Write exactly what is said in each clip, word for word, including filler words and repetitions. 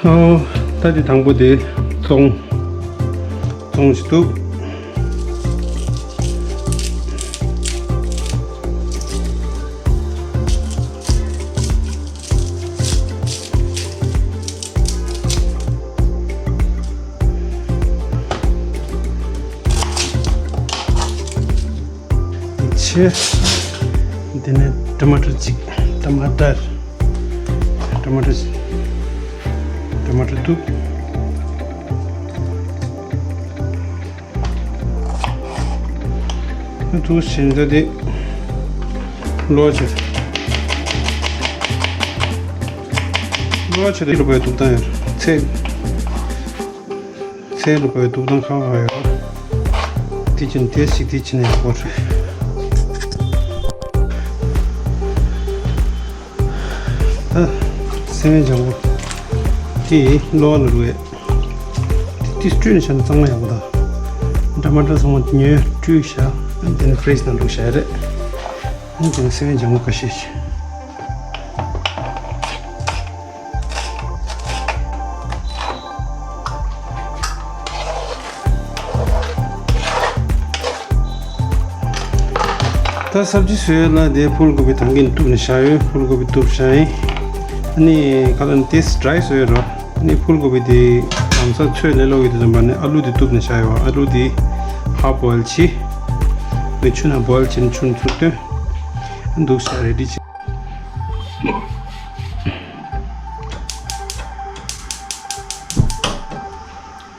ཨོ། ད་དེ་དང་པོ་དེ་བཙོང་བཙོང་ཞིག་འདུག་ཆེ། དེ་ནས་ཊ་མ་ཊར་གཅིག་ཊ་མ་ཊར། ཊ་མ་ཊར། ཊ་མ་ཊར་འདུག་ཨ་ཐུག་ཟིན་ད་དེ། ལོ་ཆེ། ལོ་ཆེ་དེ་ལོ་པའི་འདུག་སྟངས་ཡོད། ཚེ། ཚེ་ལོ་པའི་འདུག་སྟངས་ཁག་ཁག་ཡོད། དེ་ཕྱིན་དེ་ཞིག་དེ་ཕྱིན་ཡག་པོ་རེད། ད་སེམས་ལྗང་པོ་དེ་ལོ་ལ་རུ་ཡས། དེ་དེ་བཀྲུས་ནས་བཞག་ན་གཙང་མ་ཡག་པོ་དང་། ཊ་མ་ཊར་ཚང་མ་དེ་ཉོས་བཀྲུས་བཞག་དེ་ནས་ཕི་རིཇ་ནང་བླུགས་བཞག་རེད། ཨ་ནི་དེ་ནས་སེམས་ལྗང་པོ་ཁ་ཤས་ཤིག་ད་སབ་ཇི་བཟོས་ཡོད་ལ་དེ་ཕུལ་གོ་བི་དང་གིན་གཏུབ་ནས་བཞག་ཡོད། ཕུལ་གོ་བི་གཏུབ་བཞག་ཡིན། ཨ་ནི་ག་ལ་ནི་དེ་ཌ་རའི་བཟོས་ཡོད་རོ། ཨ་ནི་ཕུལ་གོ་བི་དེ་ལམ་སང་ཚོས་ལས་ལོག་གི་དེ་ཙམ་པ་ནི་ཨ་ལུ་དེ་གཏུབ་ནས་བཞག་ཡོད། ཨ་ལུ་དེ་ཧ་བོལ་བྱས། ནི་ཆུ་ནང་བོལ་བྱས་ནས་ཆུ་ནང་ཚུར་བཏོན། འདུག་བཞག་རེ་ཌི་བྱས།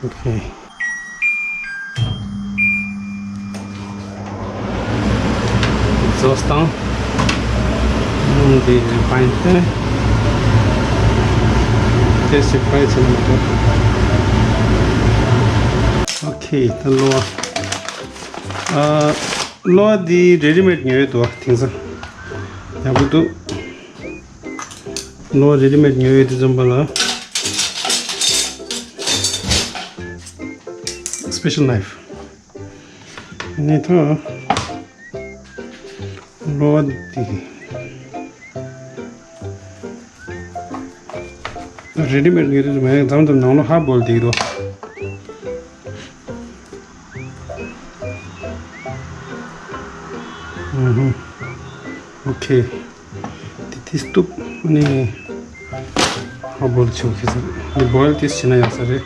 ཨོ་ཁེ། ཛོ་སི་དང་། ཨུམ། འདི་རི་ཕ་ཡིན་ཏེ། ཏེ་སི་ཕ་ཡི་ཚེ་ནི་མ་གཏོགས། ཨོ་ཁེ། ད་གློ་བ། ཨ། གློ་བ་འདི་རེ་ཌི་མེད་ཉོས་ཡོད་དོ། དེང་སང་ཡག་པོ་འདུག་གློ་བ་རེ་ཌི་མེད་ཉོས་ཡོད་དུས་ཙམ་པ་ལ། སི་པེ་ཤལ་ནའིཕ། ནི་ཐོ། གློ་བ་འདི། རེ་ཌི་མེད་ཉོས་དུས་ཙམ་པ་མཚམས་མཚམས་ནང་ལོགས་ཧ་བོལ་བསྡད་འདུག་ཨུ་ཧུ། ཨོ་ཁེ། དེ་དེ་གཏུབ་ནི་ཧ་བོལ་ཆོག་གི་ཟེར། ནི་བོལ་དེ་བྱེད་ན་ཡག་ས་རེད།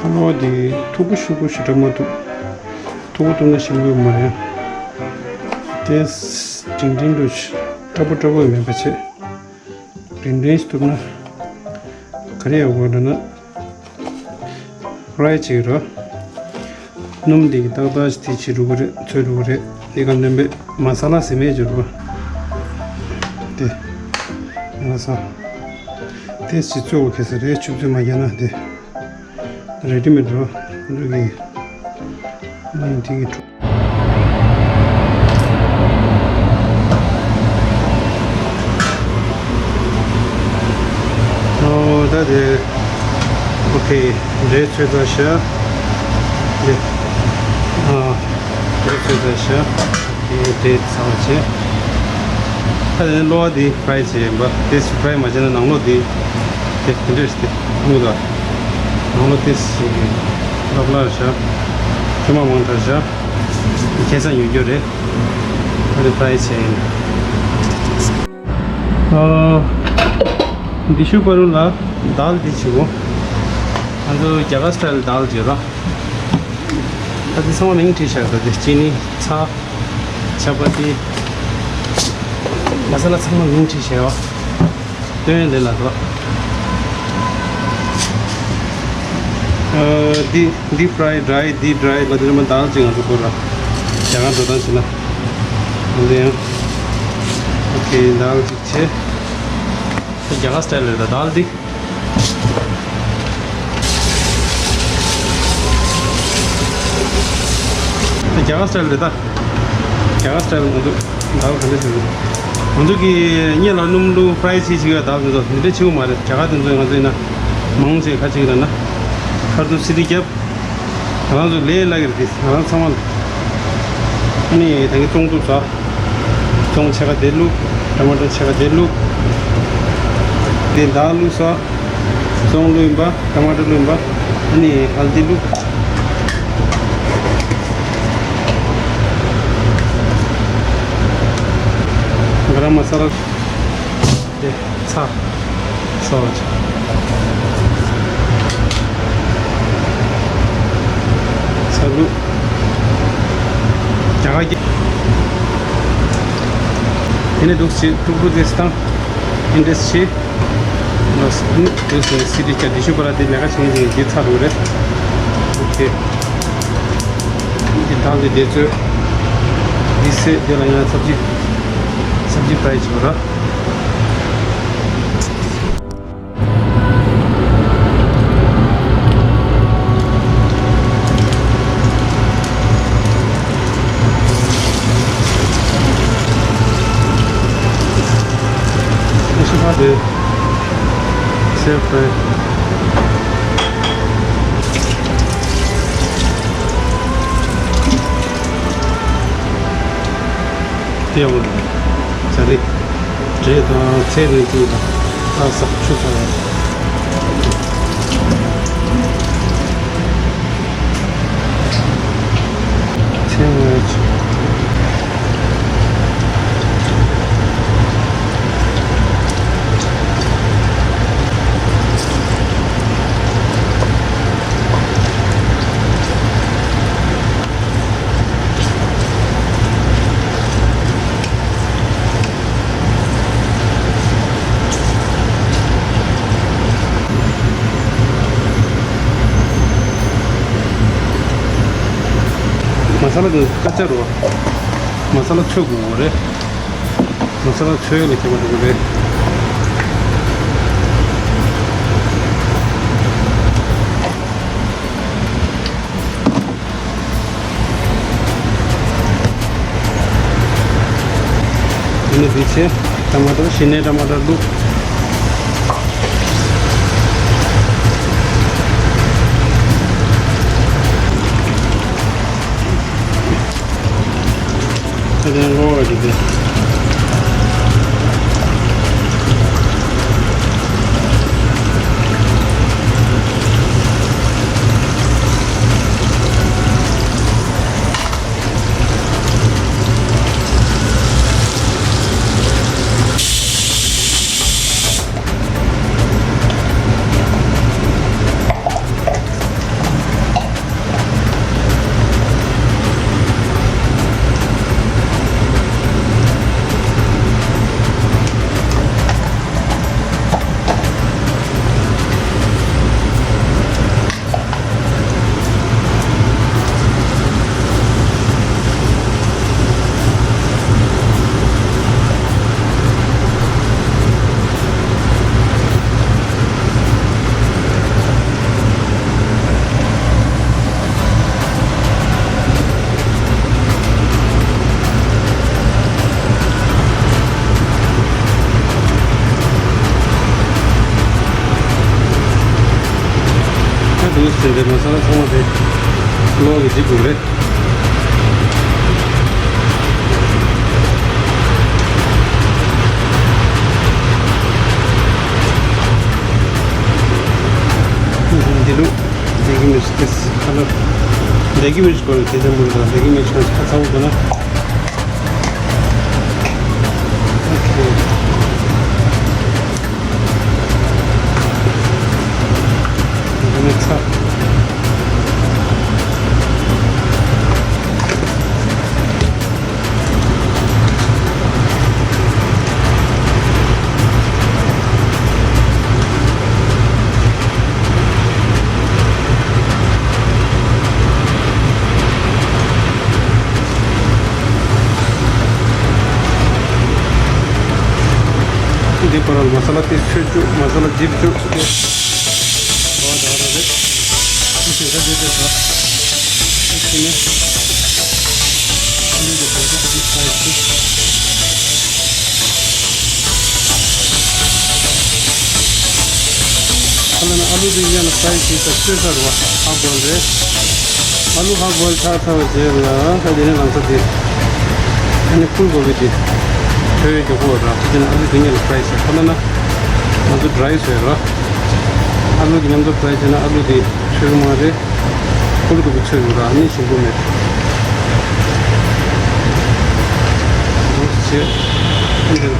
ཨ་ནོ་དེ་མཐུག་པོ་ཤུགས་པོ་ཞེ་དྲག་མ་འདུག་མཐུག་པོ་འདུག་ན་ཞིམ་པོ་མ་རེད། དེ་འབྲིང་འབྲིང་འདུག་སྐྲ་པོ་སྐྲ་པོ་མེད་པ་བྱས། འབྲིང་འབྲིང་ཞིག་འདུག་ན་ག་རེ་ཡག་པོ་འདྲ་ན། ཕ་རའི་བྱེད་ཀྱི་རོ། སྣུམ་འདི་གི་ཏག་ཏག་ཅིག་དེ་བྱེད་འགྲོ་གི་རེད། འཚོལ་འགྲོ་གི་རེད། འདི་ག་ནོན་པའི་མ་ས་ལ་ཟེར་མེད་བྱེད་རོ། དེ་ཡང་ས་དེ་ཅིག་བཙོས་པ་ག་ས་རེད། ཆུ་བཙོས་མ་རྒྱག་ན་དེ་རེ་ཌི་མེད་རོ། འདི་གི་ནི་འདི་གི་གྲོ། ཨོ་ད་དེ། ཨོ་ཁེ། འབྲས་ཚོས་ཚ་ཤ། དེ། ཨ། འབྲས་ཚོས་ཚ་ཤ། དེ་འབྲས་ཚ་བ་བྱས། ད་དེ་གློ་བ་དེ་ཕ་རའི་བྱས་ཡིན་པ། དེ་ཕ་རའི་མ་བྱས་ན་ནང་ལོགས་དེ། དེ་དེ་འདྲས་དེ་ཨང་ད། ནང་ལོགས་དེ་ཞིག་གི་ལབ་ལ་ཤ། ཁྱོད་མ་མང་དྲགས་ཤ། ཁྱད་མཚར་ཡོད་རྒྱུ་རེད། ཨ་རེ་ཕ་རའི་བྱས་ཡིན། ཨ། འདི་ཤུ་པ་རུ་ལ་དཱལ་འདི་བྱེད་གོ། ང་ཚོ་རྒྱ་གར་སི་ཊའིལ་དཱལ་བྱེད་ར། ད་འདི་ཚང་མ་མིང་བྲིས་བཞག་ད་འདི་ཅི་ནི་ཚྭ། ཆ་པ་ཏི། མ་ས་ལ་ཚང་མ་མིང་བྲིས་བཞག་བ། སྟོན་ལས་ལ་དོ། ཨ། འདི་འདི་ཕ་རའི་ཌ་རའི་འདི་ཌ་རའི་ལ་འདི་ལ་མ་དཱལ་ཅིག་ང་ཚོ་བསྐོར་ར། རྒྱ་གར་འགྲོ་སྟངས་བྱེད་ན། འདི་ཡང་། ཨོ་ཁེ། དཱལ་ཅིག་བྱས། རྒྱ་གར་སི་ཊའིལ་རེད་ད་དཱལ་འདི། རྒྱ་གར་སི་ཊའིལ་རེད་ད། རྒྱ་གར་སི་ཊའིལ་ང་ཚོ་དཱལ་ག་འདྲ་བྱེད་དགོས། ང་ཚོ་གི་གཉེར་ལ་སྣུམ་བླུགས་ཕ་རའི་ཅིག་བྱེད་ཀྱི་ཡོད། ད་ང་ཚོ་འདི་འདྲ་བྱེད་དགོས་མ་རེད། རྒྱ་གར་དེ་ཚོ་ང་ཚོ་ཡིན་ན་མང་ཆེ་ཁ་ཅིག་ལ་ན་ཁར་ཐུག་སི་ཏི་རྒྱབ། ང་རང་ཚོ་ལས་སླ་གི་རེད་དེ། ང་རང་ཚང་མ་ལ། ཨ་ནི་ད་གིན་བཙོང་བཙུགས་ས། བཙོང་ཕྱེད་ཀ་དེ་བླུགས། ཊ་མ་ཊར་ཕྱེད་ཀ་དེ་བླུགས། དེ་འདག་བླུགས་ས། བཙོང་བླུགས་ཡིན་པ། ཊ་མ་ཊར་བླུགས་ཡིན་པ། ཨ་ནི་ཧལ་དི་བླུགས། ག་རམ་མ་ས་ལ། དེ་ཚ། ཚ་བ་ཆ། ཚ་ལུ། རྒྱ་གར་གྱི། དེ་ནས་འདུག་སེ་ཀྲུག་ཀྲུག་དེ་སྟངས། ཨིན་ཌས་ཆེ། ལོས་ནི་དེ་སི་སི་ཏི་ཀྱ་དེ་ཤུ་པ་ལ་དེ་ལས་ཀ་བྱེད་མཁན་དེ་ཚ་འགྲོ་རེད། ཨོ་ཁེ། དེ་དང་དེ་དེ་ཚོས། དེ་སེ་དེ་ལ་ཡང་ཚབ་ཅིག་ཚབ་ཅིག་ཕ་ཡི་བྱེད་པ་ར། དེ་འོ་ཙ་རེ། འབྲས་དང་ཚལ་རིགས་ཀྱི་ཨ་ཟག་ཆུ་ཚང་བ། ཚལ་བ་ཆུ། མ་ས་ལ་དེ་ཀ་ཅ་རོ། མ་ས་ལ་ཚོས་དགོས་རེད། མ་ས་ལ་ཚོས་ལ་ཁྱད་པར་འགྲོ་གི་རེད། འདི་ནི་འདི་ཚེ་ཊ་མ་ཊར་ཞི་ནས་ཊ་མ་ཊར་བླུགས། ད་དེ་གློ་བ་འདི་དེ། ད་དུང་ཟེར་ཏེ་མ་ས་ལ་ཚང་མ་དེ་གློག་གི་འཇིབ་དགོས་རེད། འདི་ལུགས་འདི་གི་མི་ཤི་ཏེ་ཁ་ལ་འདི་གི་མི་ཤི་གོ་ལ་དེ་ཚེ་མུར་དང་འདི་གི་མི་ཤི་ཁ་ཚ་བོ་དགོས་ན། ཨོ་ཁེ། འདི་ནི་ཚ། འདི་པར་མ་ས་ལ་དེ་ཆོས་བཅུག་མ་ས་ལ་འཇིབ་བཅུག་སྟེ། བ་ད་ར་རེད། འདི་དེ་འདྲ་འདི་དེ་ད། འདི་དེ་ནས། འདི་དེ་དེ་དེ་དེ་ས་ཡི་དེ། ཁ་ལ་ན་ཨ་ལུ་དེ་ཡང་ན་ཕ་རའི་སི་ས་སྤྲོད་ཚར་བ་ཧ་གོ་རེད། ཨ་ལུ་ཧ་གོ་ཚར་ཚར་བ་རྗེས་ལ་ཁ་དེ་ནས་ལམ་ས་དེ་ཨ་ནི་ཕུལ་གོ་བི་དེ་ཐོས་ཡོད་ཀྱི་ཧོ་ར། ཁ་དེ་ནས་ཨ་ལུ་དེ་ཡང་ན་ཕ་རའི་སི་ཁ་ལ་ན་ང་ཚོ་ཌ་རའི་སོ་ཡ་ར། ཨ་ལུ་དེ་མཉམ་དུ་ཕ་རའི་སི་ན་ཨ་ལུ་དེ་ཆོས་མ་རེད། ཕུལ་གོ་བི་ཆོས་ཡོད་ར། ཨ་ནི་ཞིམ་པོ་མེད། ཨ་ནི་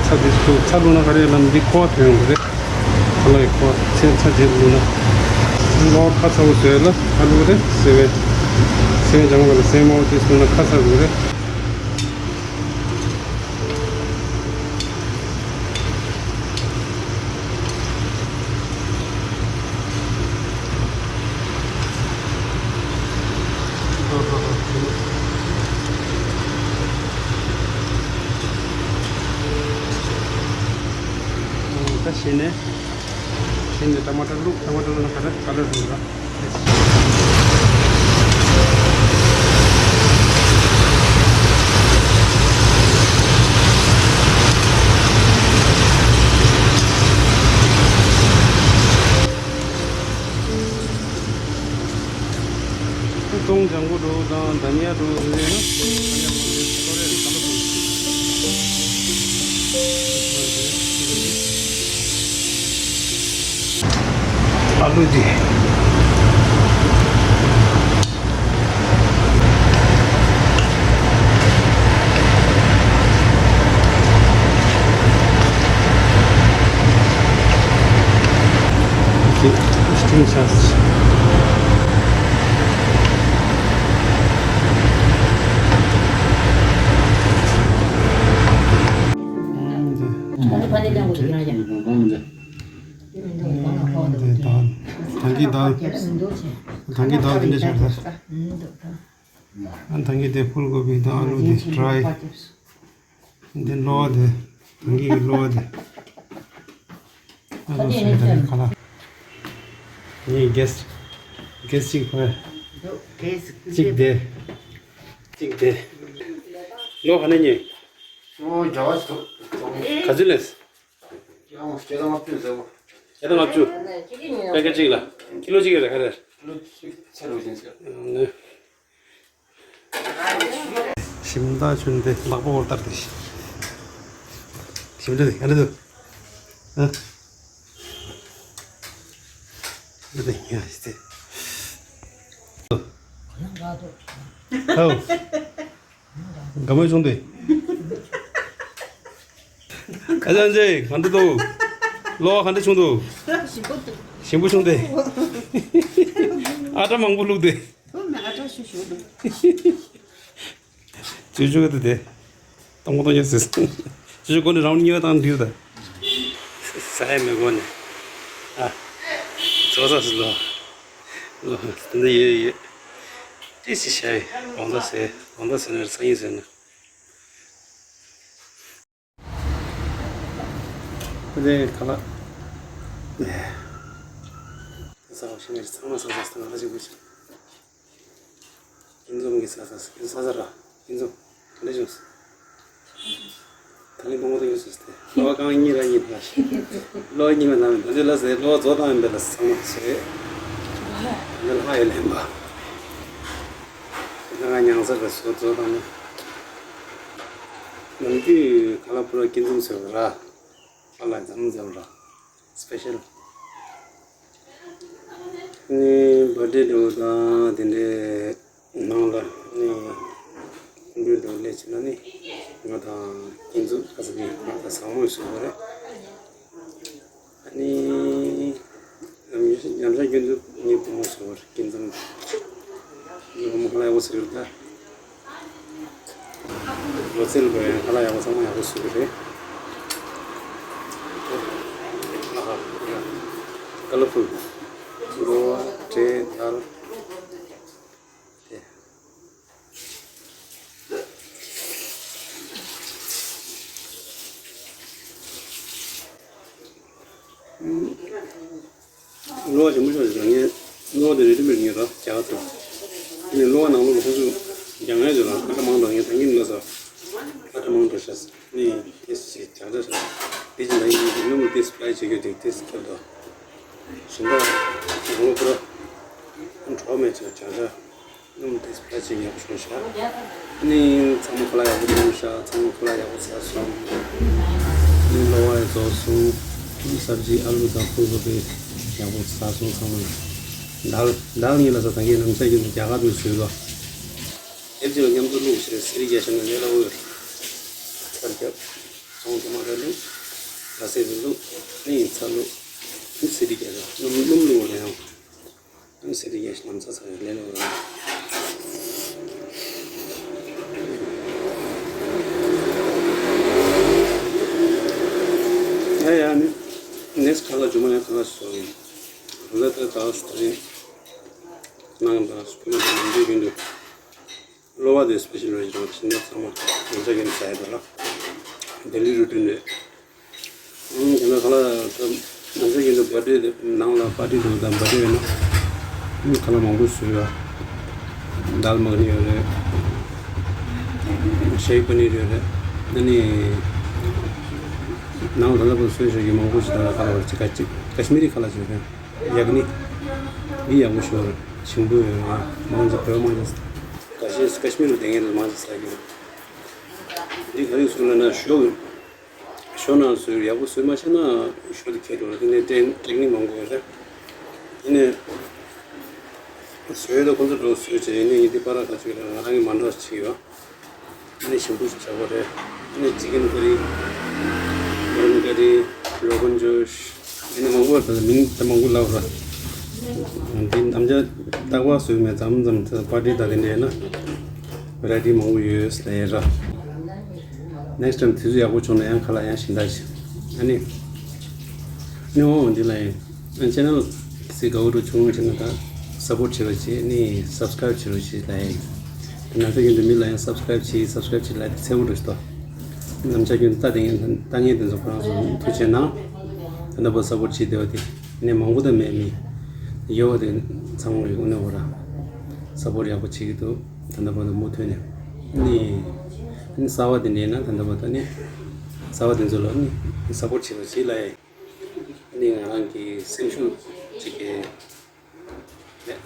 ཚ་དེ་ཚུ་ཚ་ལུ་ན་ག་རེ་ལམ་འདི་ཁོ་ཐོན་ཡོང་གི་རེད། ཁོ་ལ་ཡི་ཁོ་ཚེ་ཚ་རྗེས་ལུས་ན། ལོ་ཁ་ཚ་བོ་བཟོས་ལ་ཁ་ལུག་རེད་ཟེར་བས། སེམས་ཀྱང་བ་ལ་སེམས་མོ་དེ་སུ་ན་ཁ་ཚ་རུ་རེད། ད་ཤེས་ནས། ཤིན་ཏུ་ཊ་མ་ཊ་བླུགས། ཊ་མ་ཊ་བླུགས་ན་ག་རེ་ག་ལེར་བཟོ་ར། ཏུང་ལྗང་གུ་འགྲོ་དང་དྷ་ནི་ཡ་འགྲོ་ཟེར་ན། ཨ་ལུ་དེ། ཐང་གི་དང་། ཐང་གི་དང་དེ་འདྲ་བྱས་ད། ཨ་ཐང་གི་དེ་ཕུལ་གོ་བི་དང་ཨ་ལུ་དེ་ཊ་རའི། འདི་གློ་དེ། ཐང་གི་གི་གློ་དེ། ཨ་ལུ་སུ་དེ་ཁ་ལ། ངས་གེ་སི། གེ་སི་གཅིག་ཕ། གཅིག་དེ། གཅིག་དེ། གློ་ག་ནས་ཉོས། གློ་རྒྱ་བ་ཞིག་ཐོག་ཐོག་ནས། ག་ཚོད་ལས། ཡང་སྐྱེ་ལྡང་ལྔ་བཅུ་ཟེར་བ། སྐྱེ་ལྡང་ལྔ་བཅུ། པེ་ཀེ་ཊི་གཅིག་ལ། ཀི་ལོ་གཅིག་རེད་ག་རེ། ཀི་ལོ་གཅིག་ཚད་ལོ་ཅན་ཟེར། ཞིམ་ད་ཆུན་ཏེ་ལག་པ་འོར་ལྟར་ཏེ། ཞིམ་ཏེ་ཨ་རེ་དུ། ཨ། འདི་ཡ་ཞིག་ཏེ། ཧའོ། དགའ་མོས་བྱུང་སྟེ། ཨ་ཅག་ཅེ་ག་འདྲ་འདུག་གློ་བ་ག་འདྲ་བྱུང་འདུག་ཞིམ་པོ་བྱུང་སྟེ། ཨ་ཏྲ་མང་པོ་བླུགས་ཏེ། ཅུ་ཅུ་ག་དུ་དེ། སྟོང་པོ་སྟོང་ཉོ་ཟེར། ཅུ་ཅུ་སྒོ་ནས་རང་ཉོ་བཏང་འདྲི་ད། ས་ཡ་མི་སྒོ་ནས། ཨ། ཚོ་ས་སུ་ལོ། ལོ་འདི་ཡོད་ཡོད། ཏི་སི་ཤ་ཡི་གོང་ད་ཟེར་གོང་ད་ཟེར་ནས་སང་ཉིན་ཟེར་ན། ཁོ་ཚོའི་ཁ་ལག་ཟ་བ་ཞིག་ནས་ཚང་མ་ཟ་ཟ་ཟ་ང་ལ་ཞིག་དགོས་ཤིག་ཀུན་འཛོམས་ཀྱི་ས་ས་ས་ཀུན་ས་ས་ར་ཀུན་འཛོམས་ག་འདྲ་བྱུང་ས། ད་ནི་མང་པོ་ཡོད་ས་སྟེ་གློ་བ་རྐང་གཉིས་ལ་གཉིས་ལ་ཞིག་གློ་བ་གཉིས་ལ་ནང་ད་འདི་ལ་ཟེར་གློ་བ་རྫོགས་བཏང་ཡིན་པས་ལ་ཚང་མ་ཟེར། ད་ལྷ་ཡོད་ལེན་པ་ད་ང་མྱང་ས་ལ་སོ་རྫོགས་བཏང་ན། ནམ་རྒྱུན་ག་ལ་པུ་ར་ཀུན་འཛོམས་ཟེར་བ་ར། ཨ་ལ་འཛམ་འཛམ་ར། སི་པེ་ཤལ། ནི་བར་ཌེ་འགྲོ་དང་དེ་འདྲའི་ནང་ལ་ནི་འགྲོ་དང་ལས་བྱེད་ན་ནི་ང་དང་ཁྱེད་ཚོ་ཁ་ས་ནི་ང་དང་བཟང་མོ་བཟོ་བ་རེད། ཨ་ནི་ཉམས་ཆག་ཁྱེད་ཚོ་ངའི་བུ་མོ་བཟོ་བ་རེད། ཁྱེད་ཚོ་ངའི་བུ་མོ་ཁ་ལ་ཡག་པོ་ཟེར་གི་རེད་ད། ལོ་ཚད་ལ་བབས་ཡང་ཁ་ལག་ཡག་པོ་ཚང་མ་ཡག་པོ་བཟོས་པ་རེད། ཨ་ཧ། ཀ་ལ་ཕུལ། གློ་བ། འབྲས་དང་། དེ། གློ་བ་ཞིམ་པོ་ཤོག་ཅིག་ངས་གློ་བ་དེ་རེ་ཌི་མེཌ་ཉོས་དང་རྒྱ་གར་ཐོན། དེ་ནས་གློ་བ་ནང་ལོགས་ལ་ཁོ་ཚོས་རྒྱག་ངེས་ཡོད་ལ་ཨ་ཁ་མང་དྲགས། ངས་ད་གིན་ལོ་ཟ་ཨ་ཁ་མང་དྲགས་ཤག་ནས་དེ་ཞིག་རྒྱག་འདྲ་ཤག་དེ་ཅི་ལ་ཡིན་གྱི་ནུ་མོ་དེ་སི་པ་ལའི་བྱེད་རྒྱུ་དེ་དེ་སི་ཁྱབ་དོ། ཞིང་པ་ངོ་ཁོ་ར་གྲོགས་མེད་ཚོ་བྱ་བྱ་སྣུམ་དེ་སྤྲད་ཅིག་ཡག་པོ་བྱུང་ཤག་ནི་ཚང་མ་ཁོ་ལ་ཡག་པོ་བྱུང་ཤག་ཚང་མ་ཁོ་ལ་ཡག་པོ་ཟ་སོང་། ནི་གློ་བ་ཡང་རྫོགས་སོང་། ནི་སབ་ཇི་ཨ་ལུ་དང་ཁུ་བཟོ་པའི་ཡག་པོ་ཟ་སོང་ཚང་མ། དལ་དལ་ངེས་ལ་ས་ད་ངས་ནམ་ཚད་ཀྱི་རྒྱ་གར་དུ་བཟོས་པ། ཨེབ་ཅི་ལ་མཉམ་དུ་བླུགས་ཞེས་སི་རི་རྒྱ་ཤ་ན་ལས་ལ་འོས། ཚར་རྒྱབ། ཚོང་དུ་མ་ར་བླུགས། ལ་སེ་རུ་བླུགས། ནི་ཡིན་ཚ་བླུགས། ནི་སི་རི་རྒྱ་ཤ་སྣུམ་སྣུམ་བླུགས་ལ་ཡང་། ནི་སི་རི་རྒྱ་ཤ་ནམ་ཚ་ཚ་ཡང་ལས་ལ་འོས། ཡ་ཡ་ནི། ནེས་ཁ་ལ་ཇུ་མ་ཡ་ཁ་ལ་སོ་ཡིན། རུ་ལ་ཏ་ཏ་སུ་ཏ་ཡིན། ནང་དང་སུ་ཁུ་མ་དང་ནང་འདྲེས་ཡིན་འདུག་གློ་བ་དེ་སི་པེ་ཤལ་རེད་ཅང་ཤིང་ཏོག་ཚང་མ་ང་ཚོ་གིན་ཟ་ཡ་དེ་ལ་ལྡི་ལི་རུ་ཏིན་རེད། ཨང་དེ་ན་ཁ་ལ་ང་ཚོ་གིན་དུ་བར་ཌེ་ནང་ལ་པར་ཏི་འདུག་དང་བར་ཌེ་ཡོད་ན་ཁ་ལ་མང་པོ་བཟོས་ཡོད། དཱལ་མ་ཁ་ནི་ཡོད་རེད། ཤ་ཧི་པ་ནིར་ཡོད་རེད། ཨ་ནི་ནང་ལ་ལ་པོ་བཟོས་ཤག་གི་མང་པོ་ཞིག་དང་ཁ་ལ་བར་ཅི་ཀ་ཅི་ཀ་ཤི་མི་རི་ཁ་ལ་བཟོས་རེད། ཡག་ནི། འདི་ཡག་པོ་ཞིག་རེད། ཞིམ་པོ་ཡོད་རེད། མང་ཆེ་བོད་མང་ཆེ་ཀ་ཤི་ཀ་ཤི་མིར་དུ་བསྡད་མཁན་དེ་མང་ཆེ་ཟ་གི་རེད། འདི་ག་རེ་བཟོས་ན་ན་ཞོ་ཞོ་ནང་བཟོས་ཡག་པོ་བཟོས་མ་ཤེས་ན་ཞོ་དེ་ཁྱེར་འགྲོ་རེད། དེ་ནས་ཏེག་ཏེག་ནིག་མང་པོ་ཡོད་རེད། དེ་ནས་བཟོས་དང་ཁོང་ཚོ་འགྲོ་བཟོས་བྱས་ཡིན་ནའི་ཡིན་དེ་པ་ར་ཁ་ཅིག་རེད། ང་རང་གི་མ་འདྲ་བ་ཅིག་ཡོད། ཨ་ནི་ཞིམ་པོ་ཞིག་བྱ་དགོས་རེད། ཨ་ནི་ཅི་ཀན་ཀ་རི། མུ་རན་ཀ་རི། རོ་གན་ཇོཤ། ཨ་ནི་མང་པོ་རེད། མིང་ད་མང་པོ་ལབ་ར། འདི་ནམ་རྒྱུན་རྟག་པར་བཟོས་མེད། མཚམས་མཚམས་དེ་པར་ཊི་དང་དེ་འདྲ་ཡིན་ན་བེ་རའི་ཊི་མང་པོ་ཡོད་ཟེར་ལབ་ཡ་ར། ནེགསི་ཊའིམ་དུས་ཚོད་ཡག་པོ་བྱུང་ན་ཡང་ཁ་ལག་ཡང་གཞན་དག་ཞིག་ཨ་ནི། ཨ་ནི་འོ་འདི་ལ་ཡིན། ཨ་ནི་ཆེ་ནལ་གཟིགས་དགའ་བོ་འགྲོ་བྱུང་བྱས་ན་ད་སབ་པོར་ཊི་བྱེད་རོགས་བྱེད། ནི་སབ་སི་ཀ་རའིབ་བྱེད་རོགས་བྱེད་ལབ་ཡ་ཡིན། དེ་ན་ཚ་རྒྱུན་དུ་མི་ལ་ཡང་སབ་སི་ཀ་རའིབ་བྱེད་སབ་སི་ཀ་རའིབ་བྱེད་ལབ་དེ་ཚེ་བོ་འགྲོ་ཞིག་ཏོ། ནམ་ཞག་རྒྱུན་ལྟ་དེ་ལྟ་མཁན་དེ་ཚོ་ཁོ་རང་ཚོ་ཐུགས་རྗེ་གནང་། ད་ལྟ་བར་སབ་པོར་ཊི་བྱེད་བསྡད་པ་དེ་ནས་མང་པོ་དང་མེད་མི་ཡོད་པ་དེ་ཚང་མ་གི་དངོས་གནས་འོ་ར་སབ་པོར་ཊི་ཡག་པོ་བྱེད་ཀྱི་འདུག་ད་ལྟ་བར་དུ་མུ་མཐུད་ནས་ནི་ནི་གསར་པ་དེ་འདྲ་ཡིན་ན་ད་ལྟ་བར་དུ་ནི་གསར་པ་དེ་ཚོ་ལ་ནི་སབ་པོར་ཊི་བྱེད་རོགས་བྱེད་ལབ་ཡ་ཡིན། ནི་ང་རང་གི་སེམས་ཤུགས་ཅིག་གི་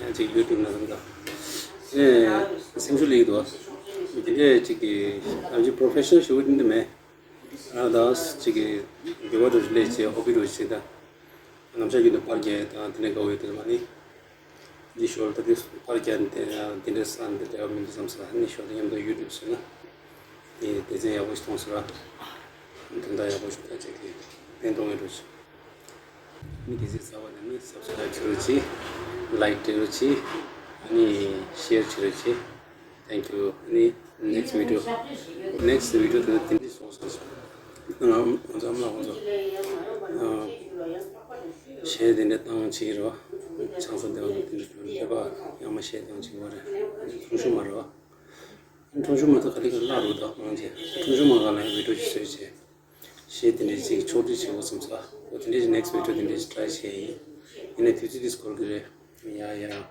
ཡང་ཅིག་ཡུ་ཊུབ་ནང་ལ་ཨེ་སེམས་ཤུགས་སླེབས་ཀྱི་འདུག་དེ་འདྲས་ཅིག་གི་ཨ་ཅིག་པོ་རོ་ཕེ་ཤི་ནལ་ཞེ་པོ་དེ་འདྲ་མེད། ཨ་ད་ཅིག་གི་འགྱུར་བ་འདྲ་ཞིག་སླེབས་བྱས་ཧོ་བི་འདྲ་ཞིག་བྱས། ད་ནམ་ཞག་རྒྱུན་དུ་པར་རྒྱག་དང་དེ་འདྲས་དགའ་བོ་ཡོད་དེ་མ་ནི། འདི་ཞོར་ད་དེ་པར་རྒྱག་དེ་དེ་འདྲས་ས་འདི་འདྲ་མི་འདུག་བསམ་སོང་། ནི་ཞོར་དུ་མཉམ་དུ་ཡུ་ཊུབ་བཟོས་ན་དེ་སྡེ་ཚན་ཡག་པོ་ཞིག་མཐོང་སོང་ར། དོན་དག་ཡག་པོ་ཞིག་ད་ཅིག་གི་བརྟན་གཏོང་ཡོད་འགྲོ་ཞིག་མི་དེ་ཚོའི་རྩ་བ་ནས་ནི་སབ་སི་ཀ་རའིབ་བྱེད་རོགས་གྱིས། ལའིཀ་སྤྲད་རོགས་གྱིས། ཨ་ནི་ཤེར་བྱེད་རོགས་གྱིས། Thank you. ཨ་ནི་ནེགསི་ཊི་བི་ཌི་ཡོ། ནེགསི་ཊི་བི་ཌི་ཡོ་དེ་ནི་དེ་འདྲས་སོང་སོང་སོང་། ང་ང་ཚོ་ཨ་མ་ལགས་ཁོང་ཚོ་ཨ་གཞས་དེ་འདྲས་བཏང་བྱེད་ཀྱི་རེད་བ། ཆང་ས་དེ་བ་དེ་འདྲས་བྱུང་ནས་ཕེབས་པ་ཡང་མ་གཞས་བཏང་བྱེད་ཀྱི་རེད། ཐུང་ཤོས་མ་རེད་བ། ཁྲུང་ཆུང་མ་ད་ག་ལེ་ག་ལ་རུ་དག་མང་ཆེ། ཁྲུང་ཆུང་མ་ག་ལ་ཡང་བི་ཌིའོ་ཅིག་བཟོས་བྱས། གཞས་དེ་འདྲའི་ཅིག་ཕྱོགས་སྒྲིག་བྱེད་དགོས་བསམ་ས། འོ་དེ་འདྲའི་ཅིག་ནེགསི་བི་ཌིའོ་དེ་འདྲའི་ཅིག་ཊི་རའི་བྱས་ཡིན། ཡིན་ནའི་དུས་ཚོད་འདི་འགོར་གི་རེད། ཡ་ཡ།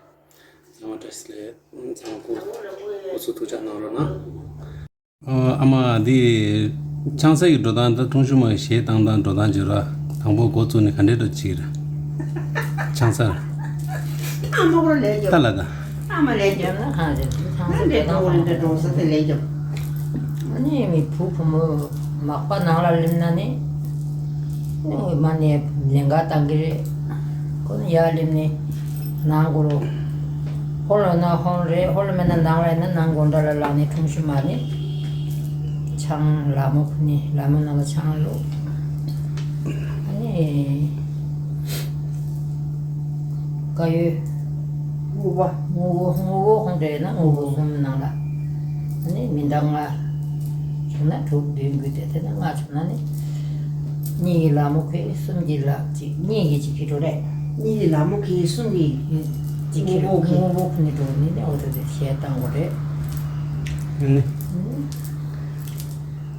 ཚང་མ་བཀྲ་ཤིས་བདེ་ལེགས། ཚང་མ་སྐུ་སྐུ་གཟུགས་ཐུགས་ཅག་གནང་རོགས་གནང་། ཨ་མ་འདི་ཆང་ས་གི་འགྲོ་སྟངས་དང་ཁྲུང་ཆུང་མ་གི་གཞས་བཏང་སྟངས་འགྲོ་སྟངས་བརྗོད་ར། དང་པོ་འགོ་བཙུགས་ནས་ག་འདྲས་འགྲོ་གཅིག་ར། ཆང་ས་ར། ཨ་མ་ཁོ་རང་ལས་རྒྱབ། ལྟ་ལ་ད། ཨ་མ་ལས་རྒྱབ་ན་ཧ་རེད། ཆང་ས་ན་འདྲེ་འགྲོ་འདྲེ་འགྲོ་ས་དེ་ལས་རྒྱབ། ཨ་ནི་མི་བུ་བུ་མོ་མག་པ་ནང་ལ་སླེབས་ན་ནི། ཨ་ནི་མ་ནས་ལན་འགའ་བཏང་གི་རེད། ཁོ་ནི་ཡར་སླེབས་ནས་ནང་སྒོ་རུ། ཧོལ་ལ་ན་ཧོལ་རེད། ཧོལ་མེད་ན་ནང་ལ་ཡིན་ན་ནང་སྒོ་འདྲ་ལ་ལངས་ནས་ཁྲུང་ཆུང་མ་ནི། ཆང་ལ་མོ་ཁུ་ནི་ལ་མོ་ནང་ལ་ཆང་བླུགས། ཨ་ནི། དཀར་ཡོལ། སྔུ་བ། སྔུ་བོ་སྔུ་བོ་ཁོང་འདྲ་ཡིན་ན་སྔུ་བོ་གསུམ་ནང་ལ། ཨ་ནི་མི་འདང་ལྔ། བྱུང་ན་དྲུག་བདུན་དགུ་བརྒྱད་དེ་ནས་ལྔ་བྱུང་ན་ནི། གཉིས་ཀྱི་ལ་མོ་ཁེ་གསུམ་གྱི་ལ་གཅིག་གཉིས་ཀྱི་གཅིག་གི་འགྲོ་རེད། གཉིས་ཀྱི་ལ་མོ་ཁེ་གསུམ་གྱི་གཅིག་གི་སྔོ་པོ་ཁེ། སྔོ་པོ་ཁེ་ནི་འགྲོ་ནི་ནི་འོ་དེ་དེ་ཞེས་བཏང་དགོས་རེད། ཨ་ནི།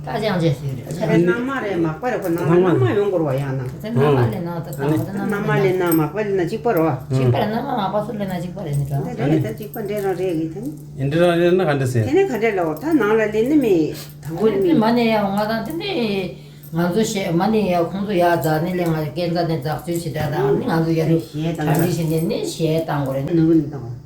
ད་ཅང་བྱས་ཟེར་རེད། ད་ནང་མ་རེད་མག་པ་རེད། ཁོ་ནང་ལ་ནང་མ་ཡོང་དགོས་རེད་བ། ཡང་ན། དེ་ནང་མ་ལེན་ན་ད་ད་ད་ནང་མ་ལེན་ན་མག་པ་ལེན་ན་གཅིག་པ་རེད་བ། གཅིག་པ་རེད། ནང་མ་མག་པ་སུ་ལེན་ན་གཅིག་པ་རེད་ནི་ད། དེ་རེད། ད་གཅིག་པ་འདྲེ་རང་རེད་གི་ད་ནི། ཡིན་འདྲེ་རང་རེད་ན་ག་འདྲ་ཟེར། དེ་ནས་ག་འདྲ་ལབ་ད་ནང་ལ་ལེན་ནི་མེད། དང་པོ་ནི་མེད། མ་ནས་ཡང་ང་དང་དེ་ནས། ང་ཚོ་གཞས་མ་ནི་ཡ་ཁོང་ཚོ་ཡ་རྫ་ནི་ལས་ང་སྐས་འཛེག་ནས་འཛེག་ཚུལ་ཞིག་རེད། ད་ནི་ང་ཚོ་ཡ་རི་གྲ་སྒྲིག་བྱས་ནས་ནི་གཞས་བཏང་དགོས་རེད། ནུ་བོ་ནི་བཏང་བ།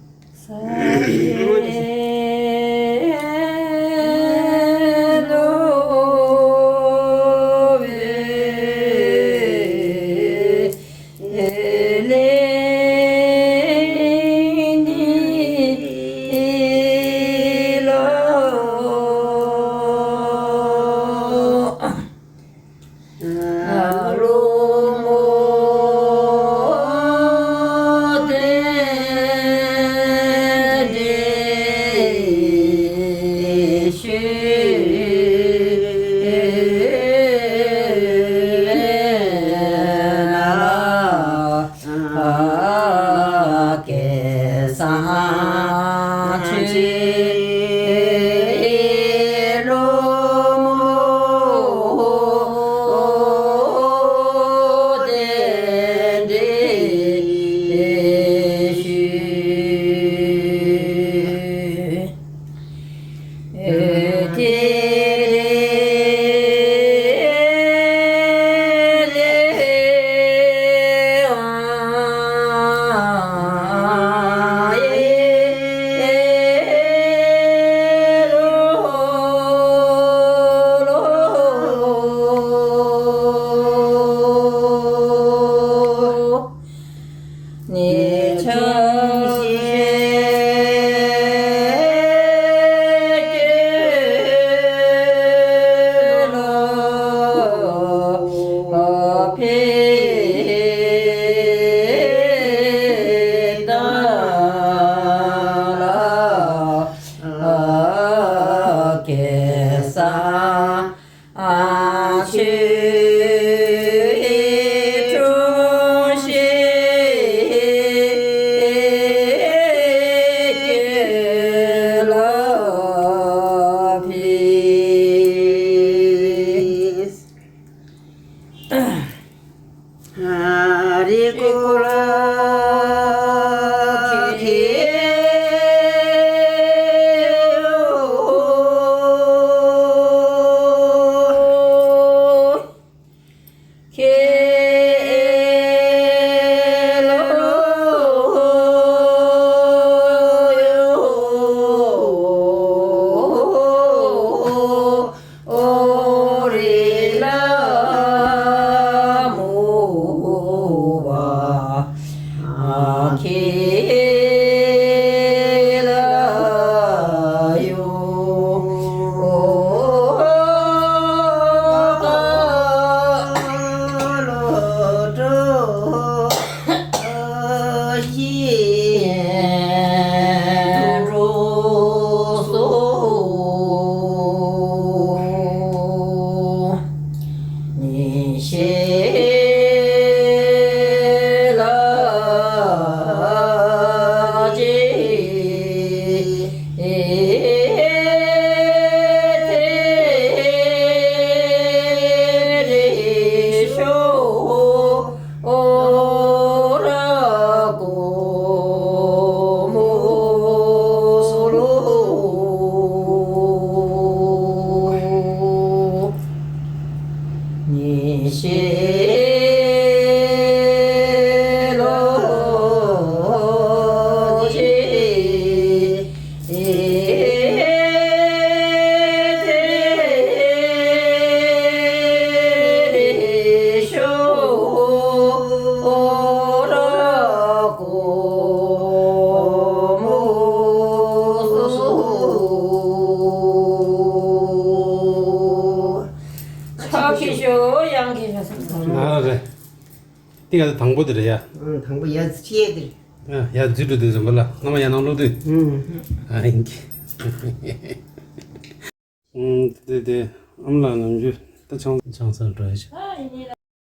ཕྱག་གི་ཤོ་ཡང་གི་ཤོ་སམ་སམ། ན་རེ། འདི་ག་དང་པོ་དེ་རེད་ཡ། ཨང་། དང་པོ་ཡ་ཅི་ཡེ་དེ་རེད། ཨ། ཡ་ཛི་འགྲོ་དུས་ཙམ་པ་ལ་བླ་མ་ཡར་ནང་སློག་དུས། ཨང་། ཨ་ཡིན་གི། ཨང་། དེ་དེ་ཨ་མ་ལགས་ནམ་རྒྱུན་ད་ཆང་ཆང་ས་འགྲོ་ཡ་ཆ།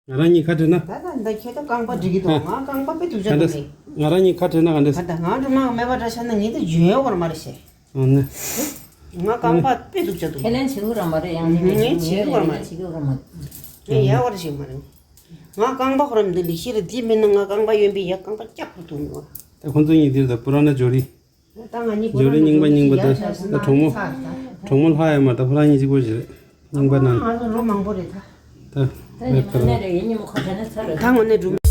ང་རང་གཉིས་ཁ་བྲལ་ན། ད་ད་ད་ཁྱེད་ད་རྐང་པ་འགྲིག་གི་འདུག་ང་རྐང་པ་དཔེ་སྡུག་ཅག་འདུག་ལེ། ང་རང་གཉིས་ཁ་བྲལ་ན་ག་འདྲ། ད་ད་ང་འགྲོ་མ་མེད་པ་འདྲ་ཆགས་ན་ངས་ད་འཇོན་ཡོད་པར་མ་རེད་ཤེས། ཨང་ནི། ང་རྐང་པ་དཔེ་སྡུག་ཅག་འདུག་ཁས་ལེན་བྱེད་དགོས་ར་མ་རེད། ཡང་ངས་བྱེད་དགོས་ར་མ་རེད། བྱེད་དགོས་ར་མ་རེད། ངས་ཡག་པར་ཞིག་མ་རེད། ང་རྐང་པ་ཁོ་རང་འདི་ལི་ཤི་རེད། འདི་མིན་ན་ང་རྐང་པ་གཡོན་པའི་ཡ་རྐང་པ་སྐྱག་པོ་འདུག་མི་བ། ད་ཁོང་ཚོ་གཉིས་འདིར་ད་པུ་ར་ན་ཇོ་རི། ད་ང་གཉིས་ཇོ་རི་རྙིང་པ་རྙིང་པ་ད་ད་གྲོགས་མོ། གྲོགས་མོ་ལྷ་ཡ་མ་ད་ཕོ་རང་གཉིས་གཅིག་པོ་ཞིག་རེད། རྙིང་པ་ན། ང་ཚོ་ལོ་མང་པོ་རེད་ད། ད་ད་ཉི་མ་གནས་རེད། ཉི་མ་ཁོ་དྲན་ན་ཚར་རེད། ད་དངོས་གནས་སྒྲུང་